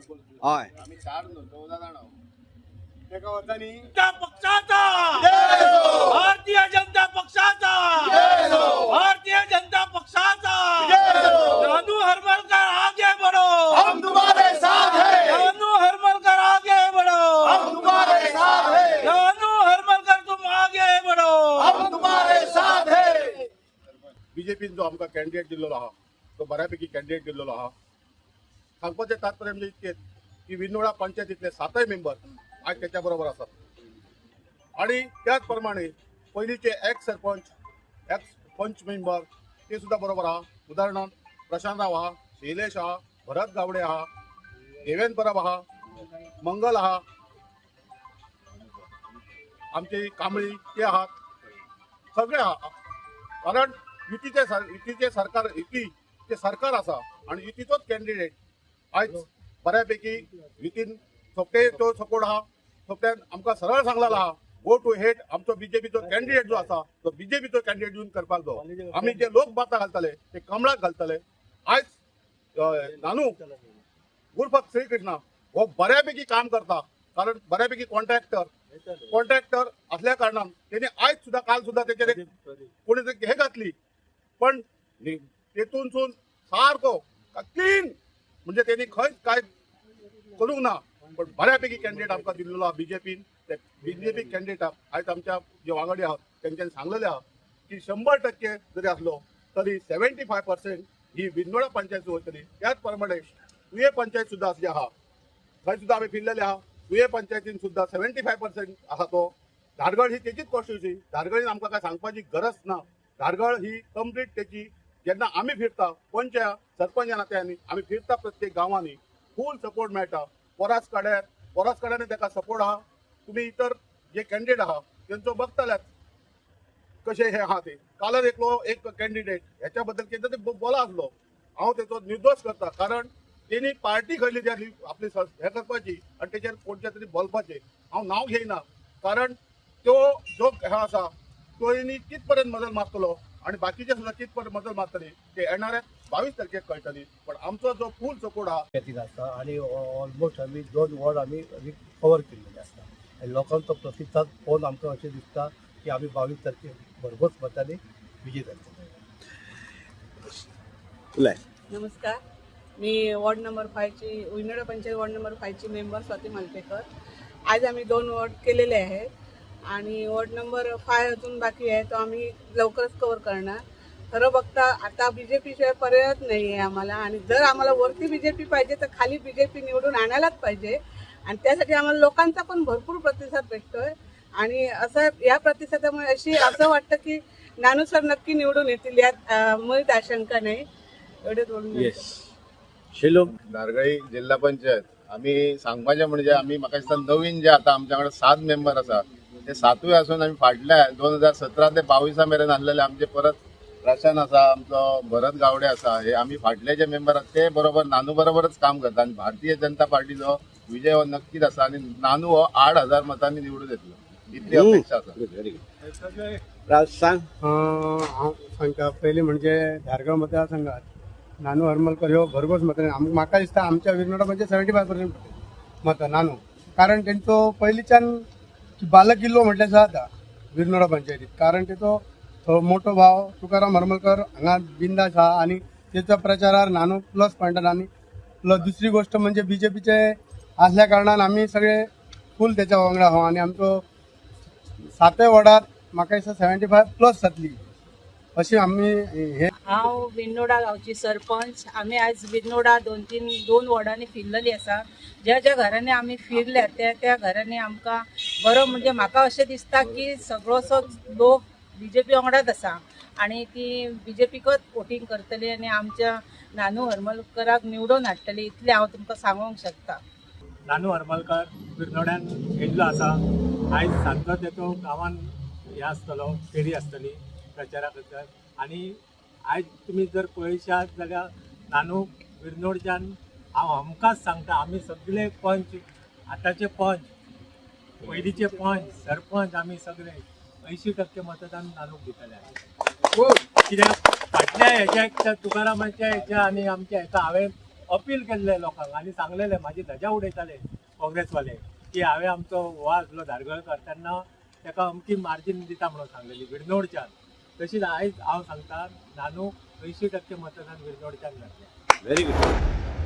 हय. आमी चार न्हू, 14 जाणां. एका वर्सांनी जनता पक्षाचा, भारतीय जनता पक्षाचा, भारतीय जनता पक्षाचा. नानू हरमलकर आगे बढ़ो, हम तुम्हारे साथ हैं. नानू हरमलकर आगे बढ़ो, हम तुम्हारे साथ हैं. नानू हरमलकर तुम आगे बढ़ो. हम तुम्हारे साथ हैं. बीजेपीन जो आमकां कॅन्डिडेट दिल्लो आहा तो बऱ्यापैकी कॅन्डिडेट दिल्लो आहा. सांगपाचें तात्पर्य म्हणजे इतकेंच की विनोडा पंचायतींतले सातय मेंबर आयज तेच्या बरोबर आसात आणि त्याच प्रमाणे पयलींचे एक्स सरपंच, एक्स पंच मेंबर ते सुद्दां बरोबर आहा. उदाहरणार्थ प्रशांत राव आहा, शैलेश आहा, भरत गावडे आहा, देवेंद्र परब आहा, मंगल आहा, आमचे कांबळी ते आहात, सगळे आहा. कारण युतीचे सरकार, युतीचे सरकार आसा आणि युतीचोच कॅन्डिडेट आयज बऱ्यापैकी युतीन सोपटे तो सपोर्ट आहा. सोपट्यान आमकां सरळ सांगलेलो आहा, गो टू हेड आमचो बीजेपीचो कॅन्डिडेट जो आसा तो बीजेपीचो कॅन्डिडेट येवन करपाक जायो. आमी जे लोक बाता घालताले ते कमळाक घालताले. आयज नानू उर्फ श्रीकृष्णा हो बऱ्यापैकी काम करता, कारण बऱ्यापैकी कॉन्ट्रॅक्टर कॉन्ट्रॅक्टर असल्या कारणान तेणी आयज सुद्दां काल सुद्दां तेचेर एक कोणी तरी हे घातली, पण तेतूनसून सारको क्लीन म्हणजे तेणी खंयच काय करूंक ना. पण बऱ्यापैकी कॅन्डिडेट आमकां दिल्लो आहा बीजेपीन. ते बीजेपी कॅन्डिडेटाक आयज आमच्या जे वांगडी आहात तेंच्यांनी सांगलेलें आहा की 100% जरी आसलो तरी 75% ही विंदोळा पंचायत वयतली. त्याच प्रमाणे तुये पंचायत सुद्दां असली आहा, थंय सुद्दां आमी फिरलेले आहा. तुये पंचायतीन सुद्दां 75% आहा तो. धारगळ ही तेचीच कॉन्स्टिट्युन्सी, धारगळीन आमकां काय सांगपाची गरज ना. धारगळ ही कंप्लीट तेची. जेन्ना आमी फिरता पंच सरपंच नात्यांनी आमी फिरता प्रत्येक गांवांनी फूल सपोर्ट मेळटा. पोरास काड्यार, पोरास काड्याने ताका सपोर्ट आहा. तुमी इतर जे कॅन्डिडेट आहा तेंचो बघतल्यात कशे हे आहा ते. कालच एकलो एक कॅन्डिडेट ह्याच्या बद्दल कितें तरी बोला आसलो, हांव तेचो निर्दोश करता, कारण तेणी पार्टी खंयली ती आसली आपली हे करपाची आनी तेचेर कोणच्या तरी बोलपाचें. हांव नांव घेयना, कारण त्यो जो हे आसा तो तेणी कित पर्यंत मजल मारतलो आनी बाकीचे सुद्दां कित पर्यंत मजल मारतली ते येणाऱ्या 22 तारखेक कळटली. पण आमचो जो फूल सपोर्ट आहा. पंचायतीक आसा आनी ऑलमोस्ट आमी 2 वॉर्ड आमी कवर केल्लेले आसा आनी लोकांचो प्रतिसाद पळोवन आमकां अशें दिसता की आमी 22 तारखेक भरघोस मतांनी विजय जातले. उलय. नमस्कार, मी वॉर्ड नंबर 5ची, विनोडा पंचायत वॉर्ड नंबर 5ची मेंबर स्वाती मालपेकर. आज आम्ही 2 वॉर्ड केलेले आहेत आणि वॉर्ड नंबर 5 अजून बाकी आहे, तो आम्ही लवकरच कवर करणार. खरं बघता आता बी जे पीशिवाय पर्यायच नाही आहे आम्हाला आणि जर आम्हाला वरती बी जे पी पाहिजे तर खाली बी जे पी निवडून आणायलाच पाहिजे आणि त्यासाठी आम्हाला लोकांचा पण भरपूर प्रतिसाद भेटतो आहे. आणि असं या प्रतिसादामुळे असं वाटतं की नानू सर नक्की निवडून येतील, यात मुळीच आशंका नाही. एवढेच बोलून येस, शिलो. धारगळी जिल्हा पंचायत आमी सांगपाचें म्हणजे आमी म्हाका दिसता नवीन जे आतां आमच्या कडेन 7 मेंबर आसा ते 7ूय आसून आमी फाटल्या 2017 ते 22 मेरेन आसलेले आमचे परत प्रशांत आसा, आमचो भरत गावडे आसा, हे आमी फाटले जे मेंबर आसा ते बरोबर नानू बरोबरच काम करता. आनी भारतीय जनता पार्टीचो विजय हो नक्कीच आसा आनी नानू हो 8000 मतांनी निवडून येतलो इतली अपेक्षा आसा. Good, very good. राज सांग. हांव सांगता, पयलीं म्हणजे धारगळ मतदारसंघात नानू हरमलकर ह्यो भरघोस मतांनी, म्हाका दिसता आमच्या विरनोडा म्हणजे 75% मतां नानू, कारण तेंचो पयलींच्यान बालकिल्लो म्हटल्यार जाता विरनोडा पंचायतीत, कारण तेचो मोठो भाव तुकाराम हरमलकर हांगा बिंदास आहा आनी तेच्या प्रचारार नानू प्लस पॉयंटान. आनी प्लस दुसरी गोश्ट म्हणजे बी जे पीचे आसल्या कारणान आमी सगळे फूल तेच्या वांगडा आहा आनी आमचो 7 वॉर्डात म्हाका दिसता 75+ जातली अशी आमी हे. हांव विन्नोडा गांवची सरपंच. आमी आयज विन्नोडा 2 वॉर्डांनी फिरलेली आसा. ज्या ज्या घरांनी आमी फिरल्या त्या त्या घरांनी आमकां बरो म्हणजे म्हाका अशें दिसता की सगळोसो लोक बी जे पी वांगडाच आसा आनी ती बी जे पीकच वोटींग करतली आनी आमच्या नानू हरमलकराक निवडून हाडटली, इतलें हांव तुमकां सांगूंक शकता. नानू हरमलकर विरनोड्यान येयल्लो आसा. आयज सांजचो तेचो गांवान हे आसतलो, फेरी आसतली प्रचारा खातीर. आनी आयज तुमी जर पळयशात जाल्यार नानू विरनोडच्यान हांव हमखास सांगता, आमी सगळे पंच, आतांचे पंच, पयलींचे पंच, सरपंच, आमी सगळे 80% मतदान नानूक दितले. कित्याक फाटल्या हेच्या तुकारामाच्या हेच्या आनी आमच्या हेका हांवें अपील केल्लें लोकांक आनी सांगलेलें, म्हाजी धजा उडयताले काँग्रेसवाले की हांवें आमचो हो आसलो धारगळकर तेन्ना ताका अमकी मार्जीन दिता म्हणून सांगलेली विरनोडच्यान. तशीच आयज हांव सांगता नानू 80% मतदान विरनोडच्यान जातलें. Very good.